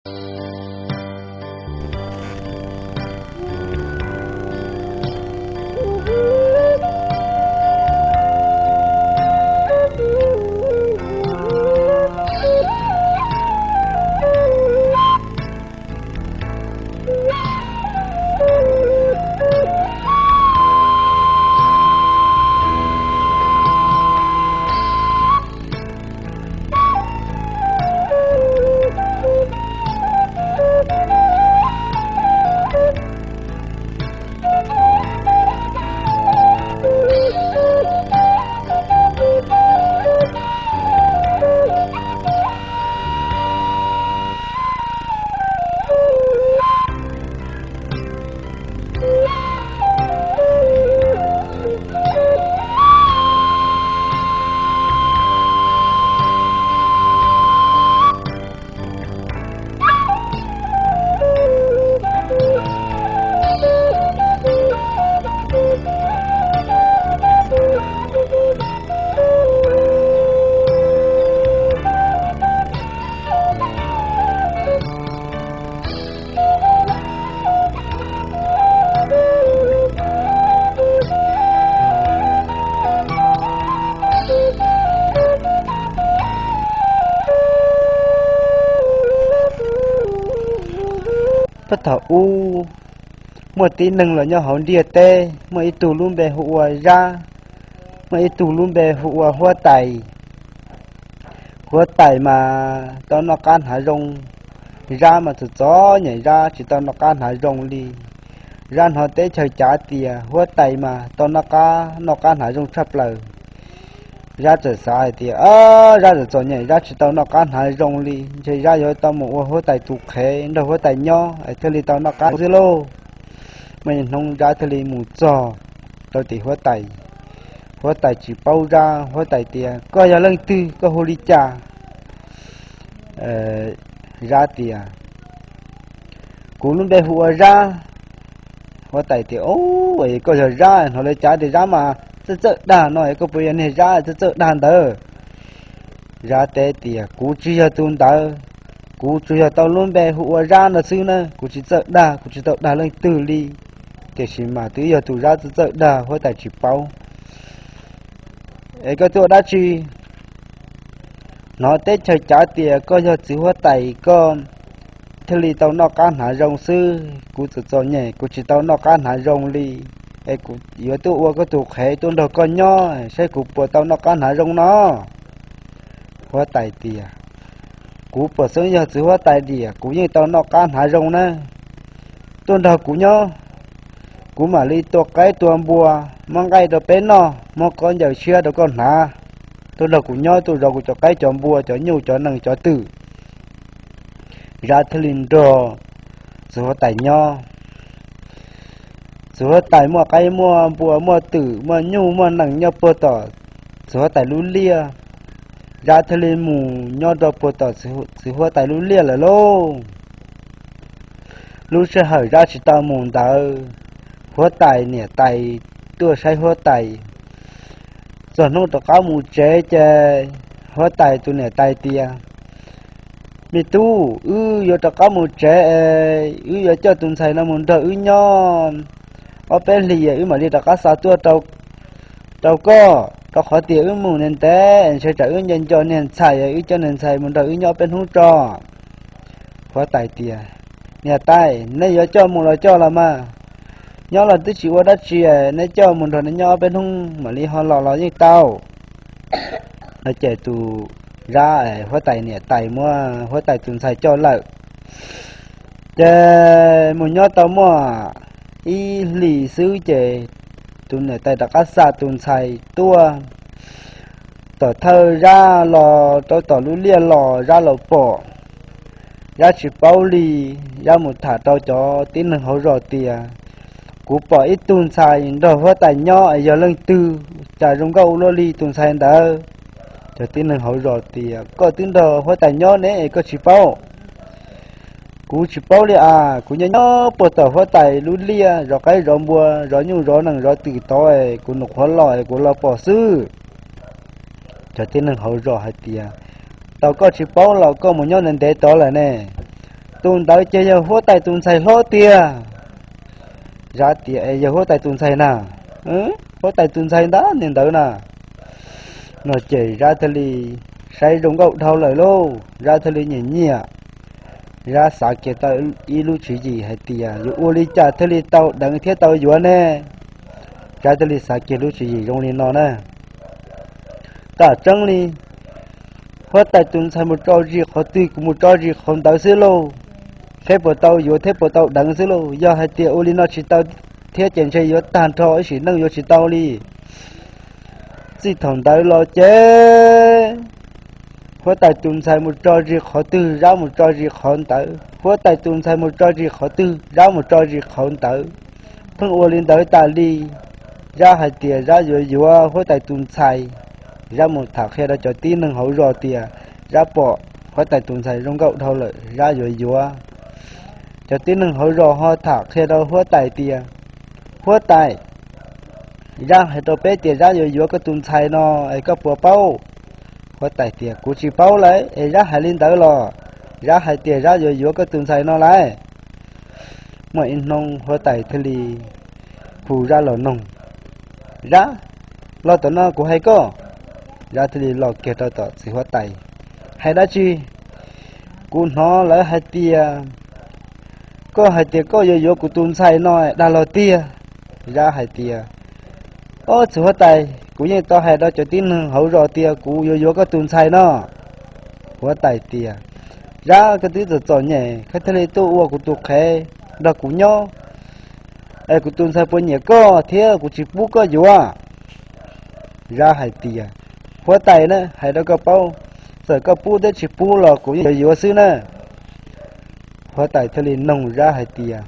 Puag thaum ub, muaj tib neeg los nyob hauv ntiaj teb, muaj ib tug lub npe hu ua Zab, muaj ib tug lub npe hu ua Huab Tais. Huab Tais mas tau noj qab hnav zoo, Zab mas txom txom nyem, Zab tsis tau noj qab hnav zoo li. Zab hnov teb chaws cav tias Huab Tais mas tau noj qab, noj qab hnav zoo tshaj plaws. Zab txawm xav hais tias, Zab txom txom nyem, Zab tsis tau noj qab hnav zoo li, ntshe Zab yuav tau mus ua Huab Tais tus qhev nrog Huab Tais nyob es thiaj li tau noj qab xwb lauj. Muaj ib hnub Zab thiaj li mus txog rau tim Huab Tais. Huab Tais tsis paub Zab, Huab Tais tias, Koj yog leej twg, koj hu li cas? Zab tias, Kuv lub npe hu ua Zab. Huab Tais tias, Ub, koj yog Zab, hnov lawv cav tias Zab mas txawj txawj dag no, koj puas yog niag Zab txawj txawj dag ntawd? Zab teb tias, Kuv tsis yog tus ntawd, kuv tsuas yog tau lub npe hu ua Zab no xwb na, kuv tsis txawj dag, kuv tsis tau dag leej twg li. Tiam sis mas twb yog tus Zab txawj txawj dag, Huab Tais tsis paub. Es koj tuaj dab tsi? Hnov teb chaws cav tias koj yog txiv Huab Tais, koj thiaj li tau noj qab hnav zoo xwb. Kuv txom txom nyem, kuv tsis tau noj qab hnav zoo li, es kuv yuav tuaj ua koj tus qhev tuaj nrog koj nyob, saib kuv puas tau noj qab hnav zoo no. Huab Tais tias, Kuv pom xeeb yog txiv Huab Tais diam, kuv yeej tau noj qab hnav zoo na. Tuaj nrog kuv nyob, kuv mam li tua qaib tua npua, muab nqaij rau peb noj, muab khaub ncaws tshiab rau koj hnav. Tuaj nrog kuv nyob, tuaj zov kuv cov qaib cov npua, cov nyuj cov nees cov twm. Zab thiaj li nrog txiv Huab Tais nyob. Txiv Huab Tais muaj qaib muaj npua, muaj twm muaj nyuj muaj nees nyob puag tom txiv Huab Tais lub liaj. Zab thiaj li mus nyob rau puag tom txiv Huab Tais lub liaj lawm lauj. Lub sij hawm Zab tsis tau mus ntawd, Huab Tais niam tais tuaj saib Huab Tais. Txog hnub rov qab mus tsev ces Huab Tais tus niam tais tias, Me tub, wb yuav rov qab mus tsev es wb yuav coj tus ntxhais no mus nrog wb nyob ob peb hlis, wb mam li rov qab xa tuaj rau koj, rau qhov tias wb mus ntev ntev ntshe tsam wb nco nco niag ntxhais, wb coj niag ntxhais mus nrog wb nyob peb hnub tso. Huab Tais tias, Niam tais, nej yuav coj mus los coj los mas, nyob los twb tsis ua dab tsi, neb coj mus nrog neb nyob ob peb hnub mam li ho los los yeej tau. No ces tus Zab, Huab Tais niam tais muab Huab Tais tus ntxhais coj lawm. Ces mus nyob tau muaj ib hlis xwb ces tus niam tais rov qab xa tus ntxhais tuaj. Tom thawj Zab los rau tom lub liaj los Zab los pom. Zab tsis paub li, Zab mus tham rau cov tib neeg hauv zos tias, Kuv pom ib tug ntxhais nrog Huab Tais nyob es yog leej twg, cas zoo nkauj ua luaj li tus ntxhais ntawd? Cov tib neeg hauv zos tias, Koj twb nrog Huab Tais nyob ne es koj tsis paub? Kuv tsis paub li as, kuv nyob nyob puag tom Huab Tais lub liaj zov qaib zov npua, zov nyuj zov nees zov twm tod es kuv nyuam qhuav los es kuv los pom xwb. Cov tib neeg hauv zos hais tias, Tau koj tsis paub los koj mus nyob ntev ntev tod lawm ne. Tus ntawd ces yog huab tais tus ntxhais hlob tiag. Zab tias, Es yog huab tais tus ntxhais na? Huab tais tus ntxhais ntag niag ntawd na. No ces Zab thiaj li saib zoo nkauj dhau lawm lauj, Zab thiaj li nyiam nyiam. Zab xav kiag tau ib lub tswv yim hais tias yuav ua li cas thiaj li tau deev thiab tau yuav ne. Zab thiaj li xav kiag lub tswv yim zoo li no na. Tam tseeb li, huab tais tus ntxhais mus tso zis qhov twg kuv mus tso zis qhov ntawd xwb lauj. Thiab puas tau yuav thiab puas tau deev xwb lauj. Yog hais tias ua li no tsis tau thiab ces ntshe yuav tag nrho ib sim neej yuav tsis tau li. Txij thaum ntawd los ces huab tais tus ntxhais mus tso zis qhov twg Zab mus tso zis qhov ntawd, huab tais tus ntxhais mus tso zis qhov twg Zab mus tso zis qhov ntawd. Pheej ua li ntawd tas li. Zab hais tias Zab yuav yuav huab tais tus ntxhais. Zab mus tham qhia rau cov tib neeg hauv zos tias Zab pom huab tais tus ntxhais zoo nkauj dhau lawm, Zab yuav yuav. Cov tib neeg hauv zos ho tham qhia rau huab tais tias, Huab tais, Zab hais rau peb tias Zab yuav yuav koj tus ntxhais no, es koj puas paub? Huab tais tias, Kuv tsis paub lawm, es Zab hais li ntawd los? Zab hais tias Zab yuav yuav koj tus ntxhais no lawm. Muaj ib hnub huab tais thiaj li hu Zab los noog, Zab, los tom no kuv hais koj. Zab thiaj li los kiag rau tom txiv huab tais. Hais dab tsi? Kuv hnov lawv hais tias koj hais tias koj yuav yuav kuv tus ntxhais no dag los tiag. Zab hais tias, Ob, txiv huab tais, kuv yeej tau hais rau cov tib neeg hauv zos tias kuv yuav yuav koj tus ntxhais no. Huab tais tias, Zab, koj twb txom txom nyem koj thiaj li tuaj ua kuv tus qhev nrog kuv nyob, es kuv tus ntxhais puas nyiam koj thiab kuv tsis pub koj yuav. Zab hais tias, Huab tais na, hais rau koj paub, txawm koj pub thiab tsis pub los kuv yeej yuav yuav xwb na. Huab tais thiaj li noog Zab hais tias,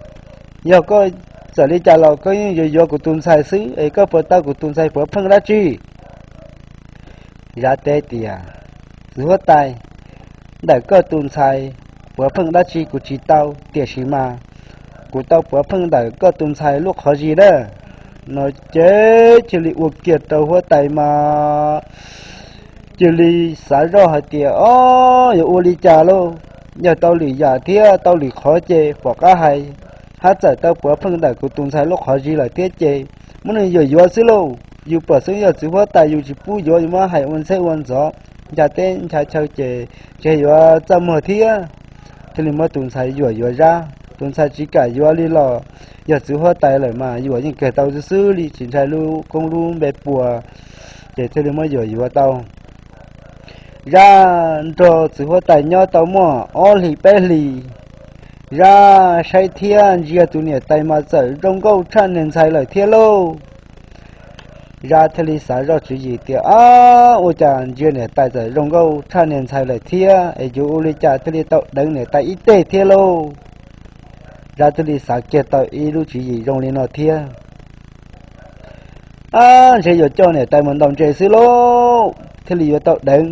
Yog koj txawm li cas los koj yeej yuav yuav kuv tus ntxhais xwb, es koj puas tau kuv tus ntxhais puav pheej dab tsi? Zab teb tias, Txiv huab tais, ntawm koj tus ntxhais puav pheej dab tsi kuv tsis tau, tiam sis mas kuv tau puav pheej ntawm koj tus ntxhais lub qhov zis na. No ces cia li ua kiag rau huab tais mas cia li xav zoj hais tias, Ob, yuav ua li cas lauj? Yog tau lwm yam thiab tau lwm qhov ces pom qab hais, hab txawm tau puav pheej ntawm kuv tus ntxhais lub qhov zis lawm thiab ces muab nws yuav yuav xwb lauj. Yus pom xeeb yog txiv huab tais yus tsis pub yuav, yus muab hais ua ntxheb ua ntxov, ncha teb ncha chaw ces ntshe yuav txaj muag thiab. Thiaj li muab tus ntxhais yuam yuav Zab, tus ntxhais tsis kam yuav li los yog txiv huab tais lawm mas yuam yeej kawg tau xwb xwb li, tsis ntshai lub koob lub npe puas, ces thiaj li muab yuam yuav tau. Zab nrog txiv huab tais nyob tau muaj ob hlis peb hlis, Zab saib thiab ntsia tus niam tais mas txawm zoo nkauj tshaj niag ntxhais lawm thiab lauj. Zab thiaj li xav zoj tswv yim tias, Ab, ua cas ntsia niam tais txawm zoo nkauj tshaj niag ntxhais lawm thiab, es yuav ua li cas thiaj li tau deev niam tais ib teg thiab lauj? Zab thiaj li xav kiag tau ib lub tswv yim zoo li no thiab. Ab, ntshe yuav coj niam tais mus ntaus ntses xwb lauj, thiaj li yuav tau deev.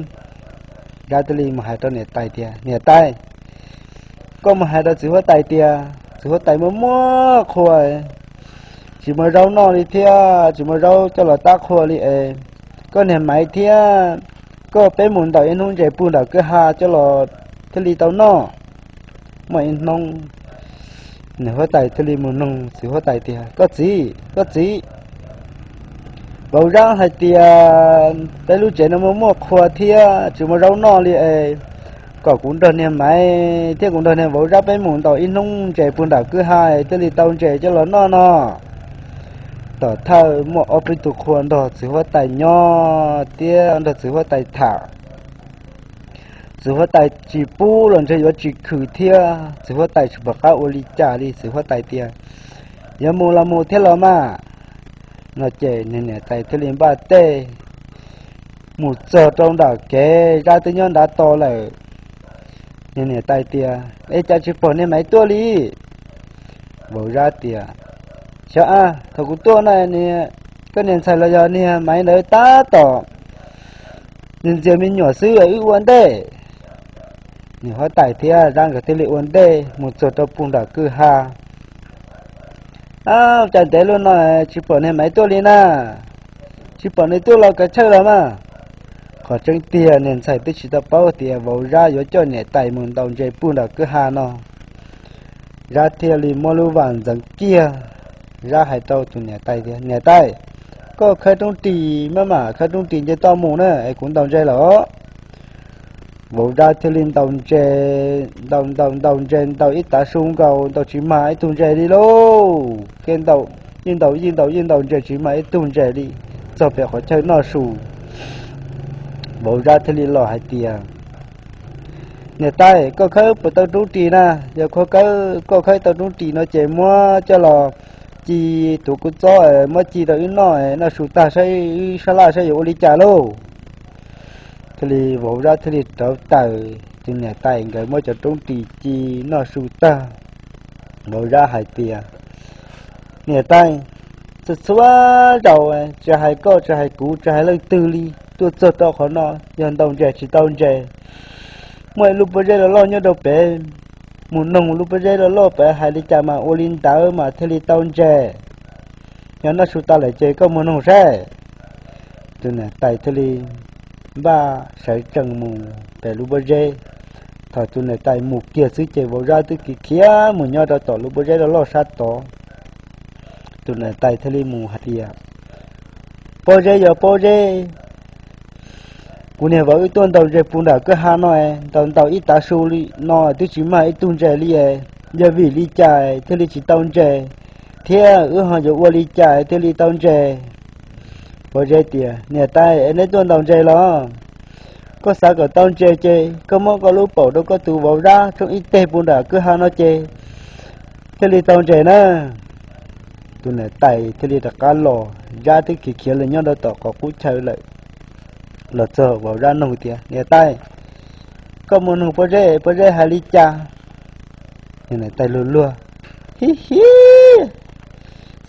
Zab thiaj li mus hais rau niam tais tias, Niam tais, koj mus hais rau txiv huab tais tias txiv huab tais muaj muaj qhua, tsis muaj zaub noj li thiab tsis muaj zaub coj los tab qhua li es, koj niag maiv thiab koj peb mus ntaus ib hnub ntses puag nram kwj ha coj los thiaj li tau noj. Muaj ib hnub, niag huab tais thiaj li mus noog txiv huab tais tias, Koj txiv, koj txiv, vauv Zab hais tias peb lub tsev no muaj muaj qhua thiab tsis muaj zaub noj li es, kom kuv nrog niag maiv thiab kuv nrog niag vauv Zab peb mus ntaus ib hnub ntses puag nram kwj ha thiaj li tau ntses coj los noj no. Tom thawj muaj ob peb tug qhua nrog txiv huab tais nyob thiab nrog txiv huab tais tham. Txiv huab tais tsis pub los ntshe yuav tsis khwm thiab, txiv huab tais tsis pom qab ua li cas li, txiv huab tais tias, Yuav mus los mus thiab los mas. No ces niag niam tais thiaj li npaj tej mus txog rau nram kev, Zab twb nyob nrad tos lawm. Niag niam tais tias, Es cas tsis pom niag maiv tuaj li? Vauv Zab tias, Xyov a, thaum kuv tuaj na, koj niag ntxhais los yog niag maiv ntawd tab tom ntxias me nyuam xwb, wb ua ntej. Niag huab tais thiab Zab nkawd thiaj li ua ntej mus txog rau puag nram kwj ha. Ab, cas ntev lub no tsis pom niag maiv tuaj li na? Tsis pom nws tuaj los kav chawj los mas. Qhov tseeb tiag niag ntxhais twb tsis tau paub tias vauv Zab yuav coj niam tais mus ntaus ntses puag nram kwj ha no. Zab thiaj li muab lub vas ntxeev kiag. Zab hais rau tus niam tais tias, Niam tais, koj khawb roob ris, maj mam khawb roob ris nce toj mus na, es kuv ntaus ntses lawm. Vauv Zab thiaj li ntaus ntses, ntaus ntaus ntaus ntses ntaus ib tav su nkaus ntaus tsis mag ib tug ntses li lauj. Yeej ntaus yeej ntaus yeej ntaus yeej ntaus ntses tsis mag ib tug ntses li, txog pem qhov chaw noj su. Vauv Zab thiaj li los hais tias, Niam tais, koj khawb puas tau roob ris na? Yog koj khawb, koj khawb tau roob ris no ces muab coj los ci tuav kua txob, muab ci rau wb noj, noj su tag saib wb sab laj saib yuav ua li cas lauj. Thiaj li Vauv Zab thiaj li rauv taws, tus niam tais nkawd muab cov roob ris ci noj su tag. Vauv Zab hais tias, Niam tais, txhua txhua zaus tsis hais koj tsis hais kuv tsis hais leej twg li, tuaj txog rau qhov no yog ntaus ntses tsis tau ntses. Muaj ib lub pob zeb loj loj nyob rau pem, mus noog lub pob zeb loj loj pem hais li cas mas ua li ntawd mas thiaj li tau ntses. Yog noj su tas lawm ces koj mus noog saib. Tus niam tais thiaj li npaj sawv tsees mus pem lub pob zeb. Thaum tus niam tais mus kiag xwb ces Vauv Zab twb khiav khiav mus nyob rau tom lub pob zeb loj loj sab tod. Tus niam tais thiaj li mus hais tias, Pob zeb yog pob zeb, kuv niag vauv wb tuaj ntaus ntses puag nram kwj ha no, ntaus ntaus ib tav su li no twb tsis mag ib tug ntses li. Yog vim li cas thiaj li tsis tau ntses, thiab wb ho yuav ua li cas thiaj li tau ntses? Pob zeb tias, Niam tais, es neb tuaj ntaus ntses los? Koj xav kom tau ntses ces koj muab koj lub paum rau koj tus Vauv Zab tsoob ib teg puag nram kwj ha no ces thiaj li tau ntses na. Tus niam tais thiaj li rov qab los, Zab twb khiav khiav los nyob rau tom qhov qub chaw lawm. Los txog Vauv Zab nug tias, Niam tais, koj mus nug pob zeb, pob zeb hais li cas? Niam tais luag luag, Hi hi,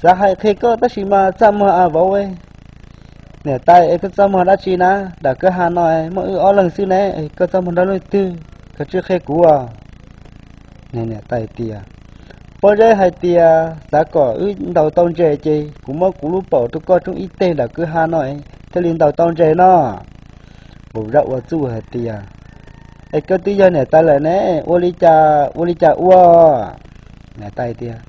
xav hais qhia koj tab sis mas txaj muag a vauv. Niam tais, es koj txaj muag dab tsi na? Nram kwj ha no muaj wb ob leeg xwb ne, koj txaj muag nrog leej twg? Koj tsis qhia kuv os. Niam tais tias, Pob zeb hais tias xav kom wb ntaus tau ntses ces kuv muab kuv lub paum rau koj tsoob ib teg nram kwj ha no thiaj li ntaus tau ntses no. Vauv Zab ua txuj hais tias, Es koj twb yog niam tais lawm ne, ua li cas, ua li cas ua? Niam tais tias,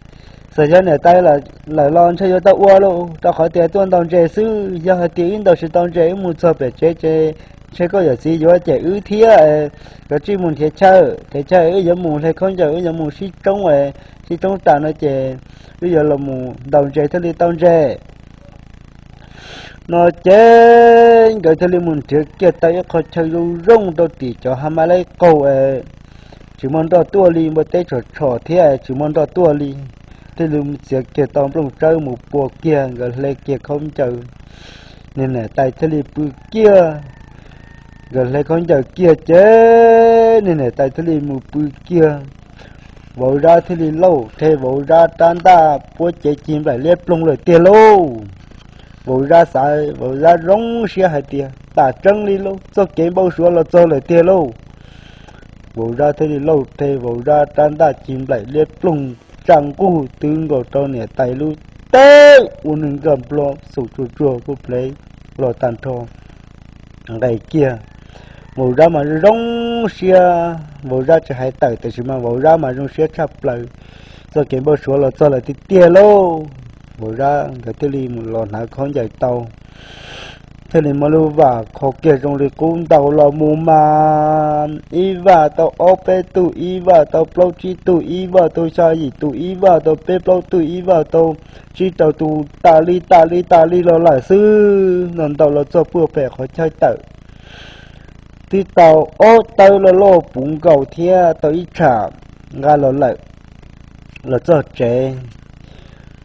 Txawm yog niam tais lawm los ntshe yuav tau ua lauj, rau qhov tias tuaj ntaus ntses xwb. Yog hais tias wb ntaus tsis tau ntses wb mus txog pem tsev ces ntshe koj yawm txiv yuav cem wb thiab. Koj tsij mus nrhiav chaw, nrhiav chaw wb yuav mus hle khaub ncaws, wb yuav mus sib tsoob, sib tsoob tas no ces wb yuav los mus ntaus ntses thiaj li tau ntses. No ces nkawd thiaj li mus nrhiav kiag tau ib qho chaw zoo zoo rau tim cov ha ma laib qaug, tsis muaj nroj tuaj li, npua teb tshom tshom thiab tsis muaj nroj tuaj li. Thiaj li txiav kiag tau nplooj tsawb mus pua kiag, nkawd hle kiag khaub ncaws, niag niam tais thiaj li pw kiag. Nkawd hle khaub ncaws kiag ces niag niam tais thiaj li mus pw kiag. Vauv Zab thiaj li lauj rhe vauv Zab rab ntaj puab cev cig nplaim liab ploog lawm tiag lauj. Vauv Zab xav, vauv Zab zoo siab hais tias, Tam tseeb li lauj, txoj kev npau suav los txog lawm tiag lauj. Vauv Zab thiaj li lauj rhe vauv Zab rab ntaj cig nplaim liab ploog tsa nqug twb nkaus rau niam tais lub teb ua nws nkag nplo xum tsuag tsuag kuj plev los tag nrho. Nqes kiag, vauv Zab mas zoo siab, vauv Zab tsis hais tawm tiam sis mas vauv Zab mas zoo siab tshaj plaws. Txoj kev npau suav los txog lawm tiag tiag lauj. Vauv Zab nkawd thiaj li mus los hnav khaub ncaws tau, thiaj li muab lub vam kho kiag zoo li qub ntaus los mus mas ib vam tau ob peb tug, ib vam tau plaub tsib tug, ib vam tau xya yim tug, ib vam tau peb plaub tug, ib vam tau tsib rau tug, tas li tas li tas li los lawm xwb. Ntaus ntaus los txog puag pem qhov chaw tawm, twb tau ob tawb loj loj puv nkaus thiab tau ib tsham nqa los lawm. Los txog tsev,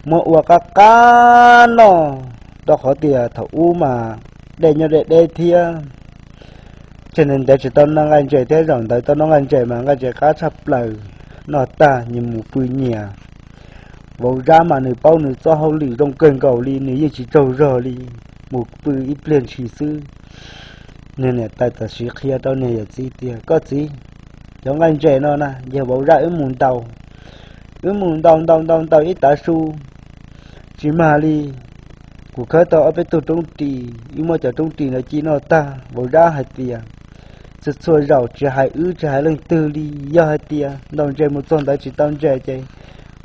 muab ua qab qab noj, rau qhov tias thaum ub mas dej nyob deb deb thiab, tseem ntev ntev tsis tau noj nqaij ntses thiab, zaum ntawd tau noj nqaij ntses mas nqaij ntses qab tshaj plaws. Noj tag nyias mus pw nyias. Vauv Zab mas nws paub nws txoj hauj lwm zoo kawg nkaus li, nws yeej tsis tsaug zog li, mus pw ib pliag ntshis xwb. Niag niam tais tam sim qhia rau niag yawm txiv tias, Koj txiv, cov nqaij ntses no na yog vauv Zab wb mus ntaus, wb mus ntaus ntaus ntaus ntaus ib tav su tsis mag li. Kuv khawb tau ob peb tug roob ris, wb muab cov roob ris no ci noj tag. Vauv Zab hais tias, Txhua txhua zaus tsis hais wb tsis hais leej twg li, yog hais tias ntaus ntses mus txog ntawd tsis tau ntses ces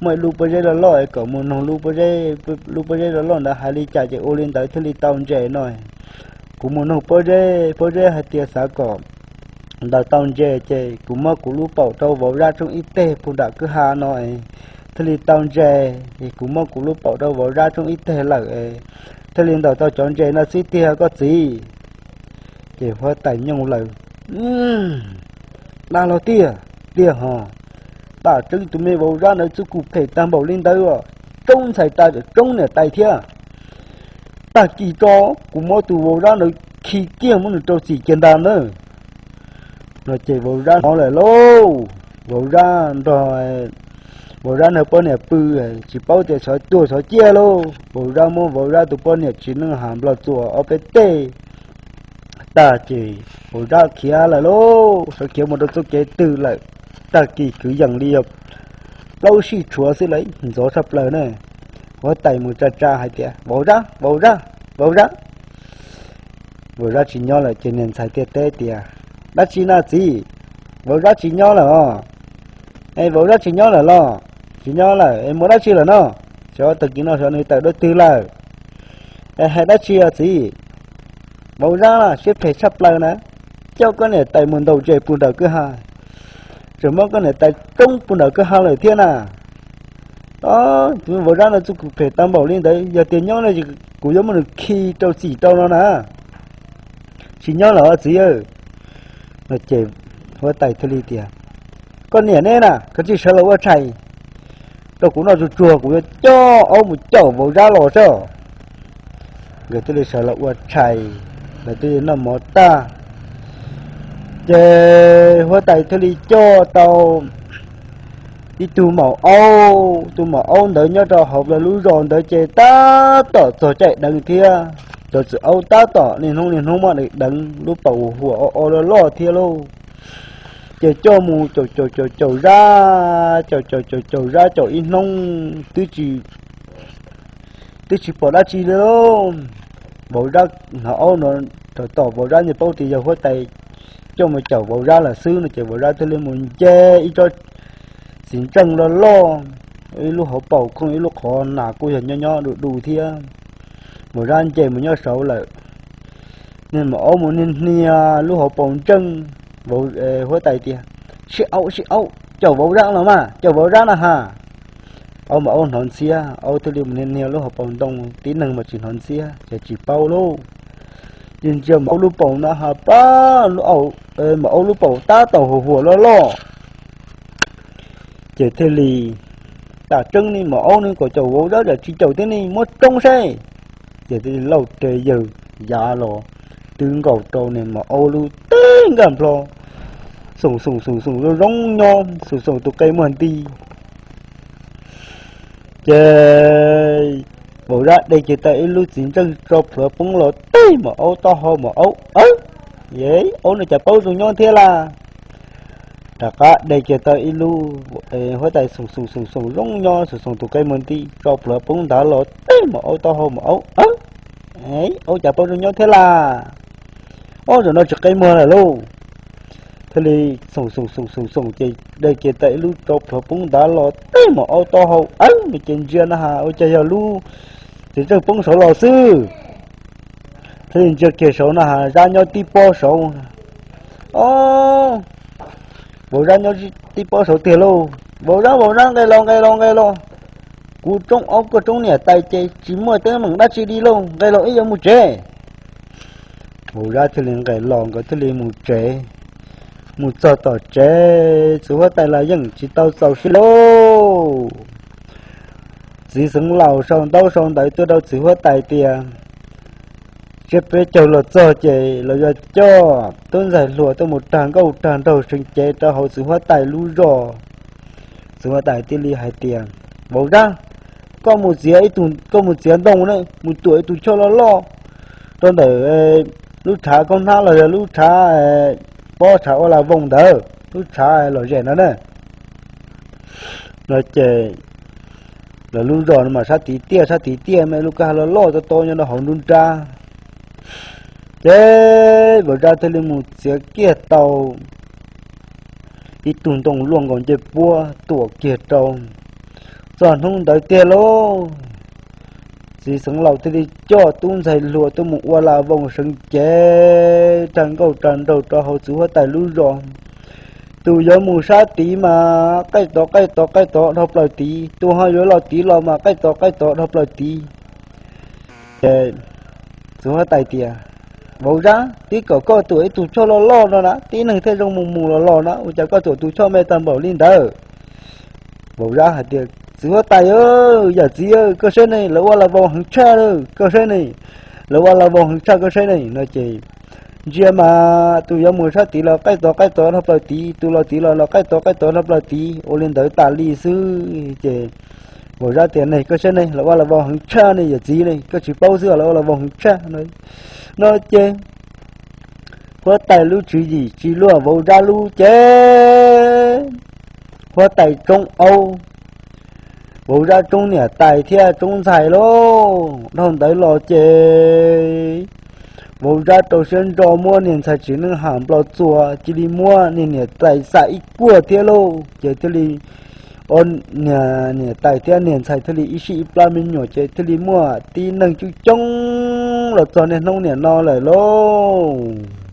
muaj ib lub pob zeb loj loj es kom mus noog lub pob zeb, lub pob zeb loj loj ntawd hais li cas ces ua li ntawd thiaj li tau ntses no. Kuv mus noog pob zeb, pob zeb hais tias xav kom ntaus tau ntses ces kuv muab kuv lub paum rau vauv zab tsoob ib teg puag nram kwj ha no thiaj li tau ntses. Kuv muab kuv lub paum rau vauv zab tsoob ib teg lawm thiaj li ntaus tau cov ntses no xwb tiag koj txiv. Ces huab tais nyooj lawm, Dag los tiag tiag hos, tam tseeb tus me vauv zab ntawd txuj kum phem tag npaum li ntawd, tsoob ntxhais tais tsoob niam tais thiab. Tag kis tso, kuv muab tus vauv zab ntawd khi kiag muab nws rau txim kiag ntag nawb. No ces vauv zab hnov lawm lauj, vauv zab nrog, vauv zab nrog poj niam pw, tsis paub tias xyov tuag xyov ciaj lauj. Vauv zab muab vauv zab tus poj niam txiv neej has nplog txuas ob peb teg tag ces vauv zab khiav lawm lauj, sawv khiav mus rau txoj kev twg lawm. Tag kis kwv yees li yog plaub sij tshuav xwb lawm, ntxov tshaj plaws na. Huab tais mus tsa tsa hais tias, Vauv zab, vauv zab, vauv zab. Vauv zab tsis nyob lawm ces niag ntxhais thiaj teb tias, Dab tsi na txiv? Vauv zab tsis nyob lawm os. Es vauv zab tsis nyob lawm los? Tsis nyob lawm es mus dab tsi lawm no? Xyov tag kis no xyov nws tawm dua twg lawm. Es hais dab tsi os txiv? Vauv zab na siab phem tshaj plaws na, coj koj niam tais mus ntaus ntses puag nram kwj ha, tseem muab koj niam tais tsoob puag nram kwj ha lawm thiab na. Tus vauv zab no txuj kum phem tag npaum li ntawd, yog tias nyob no kuv yuav muab nws khi rau txim rau no na. Tsis nyob lawm os txiv. No ces huab tais thiaj li tias, Koj niam neb na, koj cia li sawv los ua tshais rau kuv noj tsuag tsuag, kuv yuav coj aub mus caum vauv zab los saib. Nkawd thiaj li sawv los ua tshais, nkawd thiaj li noj mov tag, ces huab tais thiaj li coj tau ib tug maum aub. Tus maum aub ntawd nyob rau hauv lawv lub zos ntawd ces tab tom txog caij deev thiab. Cov txiv aub tab tom niaj hnub niaj hnub muaj deev deev, lub paum huam o o loj loj thiab lauj. Ces coj mus caum caum caum caum zab, caum caum caum caum zab caum ib hnub twb tsis pom dab tsi li lauj. Vauv zab hnov aub no rov tom, vauv zab yeej paub tias yog huab tais coj mus caum vauv zab lawm xwb no ces vauv zab thiaj li mus nce ib tsob txiv ntseej loj loj, ib lub hauv paus khooj ib lub qhov nas kuj yog nyob nyob du du thiab. Vauv zab nce mus nyob saud lawm, niag maum aub mus niag hnia lub hauv paus ntseej. Huab tais tias, Sib aub sib aub, caum vauv zab los mas, caum vauv zab na ha. Aub mas aub hnov ntxhiab, aub thiaj li mus niag hnia lub hauv paus ntoo, tib neeg mas tsis hnov ntxhiab ces tsis paub lauj. Ces ntsia maum aub lub paus na ha pab, maum aub lub paus tab tom huam huam loj loj. Ces thiaj li, Tam tseeb ne maum aub ne kom caum vauv zab tsam tsis caum thiab ne, muab tsoob saib. Ces thiaj li lauj re yawg yav los twb nkaus rau niag maum aub lub teb nkaj nplho, xoom xoom xoom xoom zoo zoo nyob, xoom xoom tus qe muag nti. Ces vauv zab de kiag tau ib lub txiv ntseej tso plhuav poob los teb maum aub taub hau, maum aub, Aub, aub no cas paub zoo nyob thiab lauj? Rov qab de kiag tau ib lub, huab tais xoom xoom xoom xoom zoo nyob, xoom xoom tus qe muag nti tso plhuav poob ntawd los teb maum aub taub hau, maum aub, Aub, aub cas paub zoo nyob thiab lauj? Aub, zaum no tsis qe muag lawm lauj. Thiaj li xoom xoom xoom xoom xoom ces de kiag tau ib lub tso plhuav poob ntawd los teb maum aub taub hau, Aub, no ces ntsia na ha ua cas yog lub txiv ntseej poob saud los xwb. Thiaj li ntsia kiag saud na ha zab nyob tib pob saud. Aub, vauv zab nyob tib pob saud tiag lauj. Vauv zab, vauv zab, nqes los, nqes los, nqes los. Kuv tsoob aub koj tsoob niam tais ces tsis muaj teeb meem dab tsi li lauj, nqes los wb yuav mus tsev. Vauv zab thiaj li nqes los, nkawd thiaj li mus tsev. Mus txog tom tsev, txiv huab tais los yeej tsis tau txaus siab lauj. Txiv xeev laus sau ntaub sau ntawv tuaj rau txiv huab tais tias, Tsiab peb caug los txog ces los yuav coj tub ntxhais hluas tuaj mus rag nkauj rag nraug seev cev rau hauv txiv huab tais lub zos. Txiv huab tais thiaj li hais tias, Vauv zab, koj mus txiav ib tug, koj mus txiav ntoo ne, mus tuam ib tug choj loj loj rau ntawm lub tshav kaub hnab los yog lub tshav, pob tshav ua la voos ntawd, lub tshav lom zem ntawd na. No ces lawv lub zos no mas sab tid tiaj, sab tid tiaj mas lub kwj ha loj loj to to nyob rau hauv nruab nrab. Ces vauv zab thiaj li mus txiav kiag tau ib tug ntoo luaj nkaus ncej puab tuam kiag rau Txog hnub ntawd tiag lauj, txiv xeev laus thiaj li coj tub ntxhais hluas tuaj mus ua la voos seev cev rag nkauj rag nraug rau hauv txiv huab tais lub zos. Tus yuav mus sab tid mas qaij tod qaij tod qaij tod dhau plaws tid, tus ho yuav los tid los mas qaij tod qaij tod dhau plaws tid. Ces txiv huab tais tias, Vauv Zab, tib kom koj tuam ib tug choj loj loj no na, tib neeg thiaj zoo mus mus los los na, ua cas koj tuam tus choj me tag npaum li ntawd? Vauv Zab hais tias, Txiv huab tais, yawm txiv, koj saib ne, lawv ua la voos heev tshaj lauj, koj saib ne, lawv ua la voos heev tshaj, koj saib ne, no ces ntsia mas tus yuav mus sab tid los qaij tod qaij tod dhau plaws tid, tus los tid los los qaij tod qaij tod dhau plaws tid, ua li ntawd tas li xwb ces Vauv Zab tias, Ne, koj saib ne, lawv ua la voos heev tshaj ne, yawm txiv ne, koj tsis paub xwb, lawv ua la voos heev tshaj no. No ces huab tais lub tswv yim tsis luaj Vauv Zab lub ces huab tais tsoob aub, Vauv Zab tsoob niam tais thiab tsoob ntxhais lauj. Dhau ntawd los ces Vauv Zab rau siab ntso muab niag ntxhais txiv neej ham nplo txuas, cia li muab niag niam tais xa ib kuag thiab lauj, ces thiaj li, o, niag niam tais thiab niag ntxhais thiaj li ib sij ib plab me nyuam, ces thiaj li muaj tib neeg coob coob los txog niaj hnub niam no lawm lauj.